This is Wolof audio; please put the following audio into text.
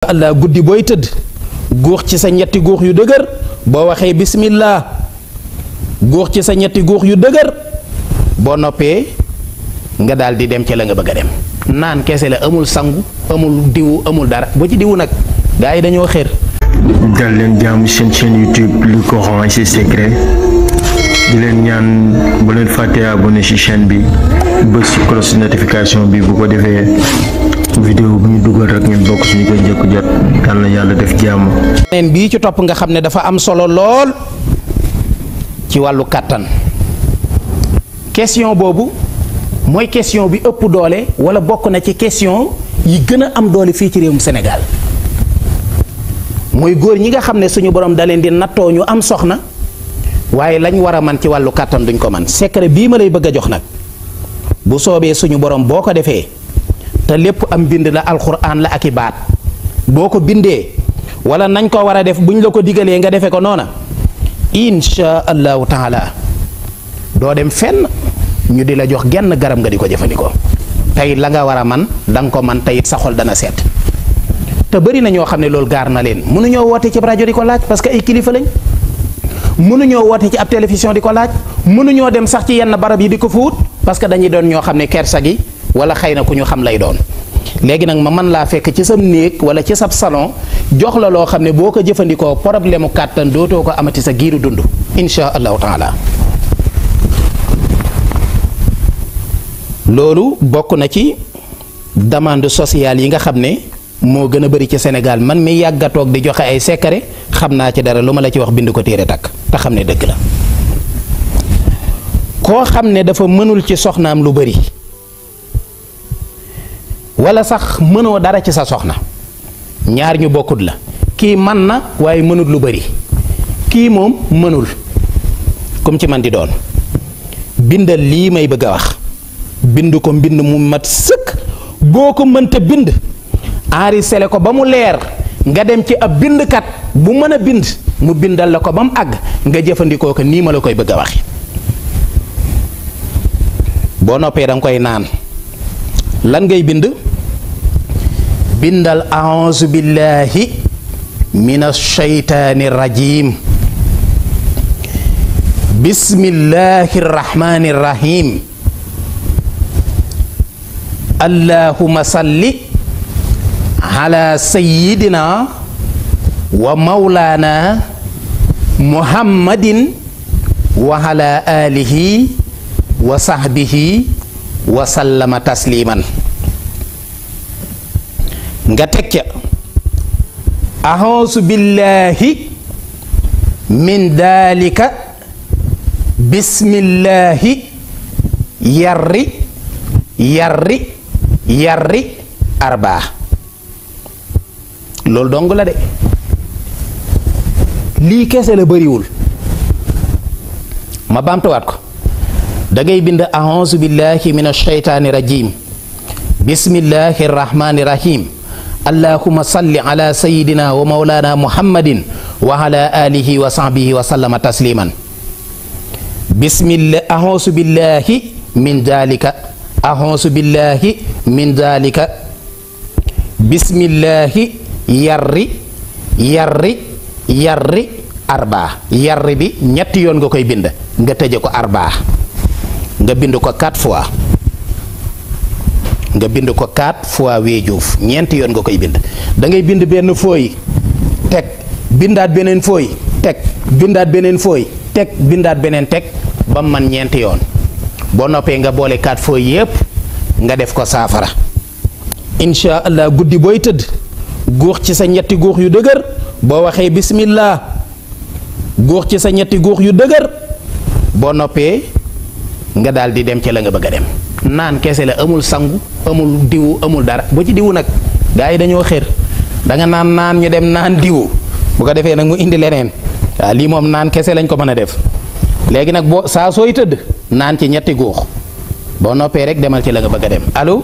Allah guddi booy tëdd guux ci sa ñetti guux yu dëgër boo waxee bismillah guux ci sa ñetti guux yu dëgër boo noppee nga daal di dem ci la nga bëgg a dem naan kese la amul sangu amul diwu amul dara boo ci diwu nag gaa yi dañoo xër. dal leen jàmm seen chaîne YouTube Le Coran et ses secrets di leen ñaan bu leen fàttee abonné ci chaîne bi bës ci cloche notification bi bu ko defee vidéo bu ñu dugal rek ngeen bokk ci ñu koy njëkk jot yal na yàlla def jàmm. neen bii ci topp nga xam ne dafa am solo lool ci wàllu kàttan question boobu mooy question bi ëpp doole wala bokk na ci question yi gën a am doole fii ci réewum Sénégal mooy góor ñi nga xam ne suñu borom da leen di nattoo ñu am soxna waaye lañ war a man ci wàllu kàttan duñ ko man secret bii ma lay bëgg a jox nag bu soobee suñu borom boo ko defee te lépp am bind la alxuraan la ak i baat boo ko bindee wala nañ ko war a def buñ la ko digalee nga defee ko noona insha allahu taala doo dem fenn ñu di la jox genn garab nga di ko jëfandikoo tey la nga war a man da nga ko man teyit sa xol dana seet te bëri na ñoo xam ne loolu gaar na leen mënuñoo woote ci rajo di ko laaj parce que ay kilifa lañ mënuñoo woote ci ab télévision di ko laaj mënuñoo dem sax ci yenn barab yi di ko fuut parce que dañuy doon ñoo xam ne kersa gi wala xëy na ku ñu xam lay doon léegi nag ma mën laa fekk ci sam néeg wala ci sab salon jox la loo xam ne boo ko jëfandikoo problème mu kàttan dootoo ko amati sa giiru dund insha allahu taala loolu bokk na ci demande sociale yi nga xam ne moo gën a bari ci Sénégal man mi yàgg a toog di joxe ay secret xam naa ci dara lu ma la ci wax bind ko téere takk te xam ne dëgg la koo xam ne dafa mënul ci soxnaam lu bari wala sax mënoo dara ci sa soxna ñaar ñu bokkut la kii man na waaye mënul lu bari kii moom mënul comme ci man di doon bindal lii may bëgg a wax bind ko mbind mu mat sëkk boo ko mënta bind enregistré ko ba mu leer nga dem ci ab bindkat bu mën a bind mu bindal la ko ba mu àgg nga jëfandikoo ko nii ma la koy bëgg a waxe boo noppee danga koy naan lan ngay bind bindal a'uuzu billahi mina shaytaani rajim bismillahi rahmani rahim allahumma salli ala sayyidina wa mawlana muhammadin wa ala alihi wa sahbihi wa sallama tasliman nga teg ca a'uuzu billahi min dalika bismillahi yarri arbaa loolu dong la de lii kese la bariwul ma baamtuwaat ko da ngay bind a'uuzu billahi min ashaytaani rajim bismillahi rahmani rahim allahumma salli ala sayyidina wa mawlana muhammadin wa ala alihi wa sahbihi wa sallama tasliman bismillah a'uuzu billahi min dalika a'uuzu billahi min dalika bismillahi yarri arbaa yarri bi ñetti yoon nga koy bind nga tëje ko arbaa nga bind ko 4 fois nga bind ko 4 fois weejuuf ñeenti yoon nga koy bind da ngay bind benn fooy teg bindaat beneen fooy teg bindaat beneen fooy teg bindaat beneen teg ba man ñeenti yoon boo noppee nga boole 4 fooy yépp nga def ko saafara insha allah guddi booy tëdd guux ci sa ñetti guux yu dëgër boo waxee bismillah guux ci sa ñetti guux yu dëgër boo noppee nga daal di dem ci la nga bëgg a dem naan kese la amul sangu amul diwu amul dara boo ci diwu nag gaa yi dañoo xër da nga naan ñu dem naan diwu bu ko defee nag mu indi leneen waaw lii moom naan kese lañ ko mën a def léegi nag boo saa sooy tëdd naan ci ñetti guux boo noppee rek demal ci la nga bëgg a dem allo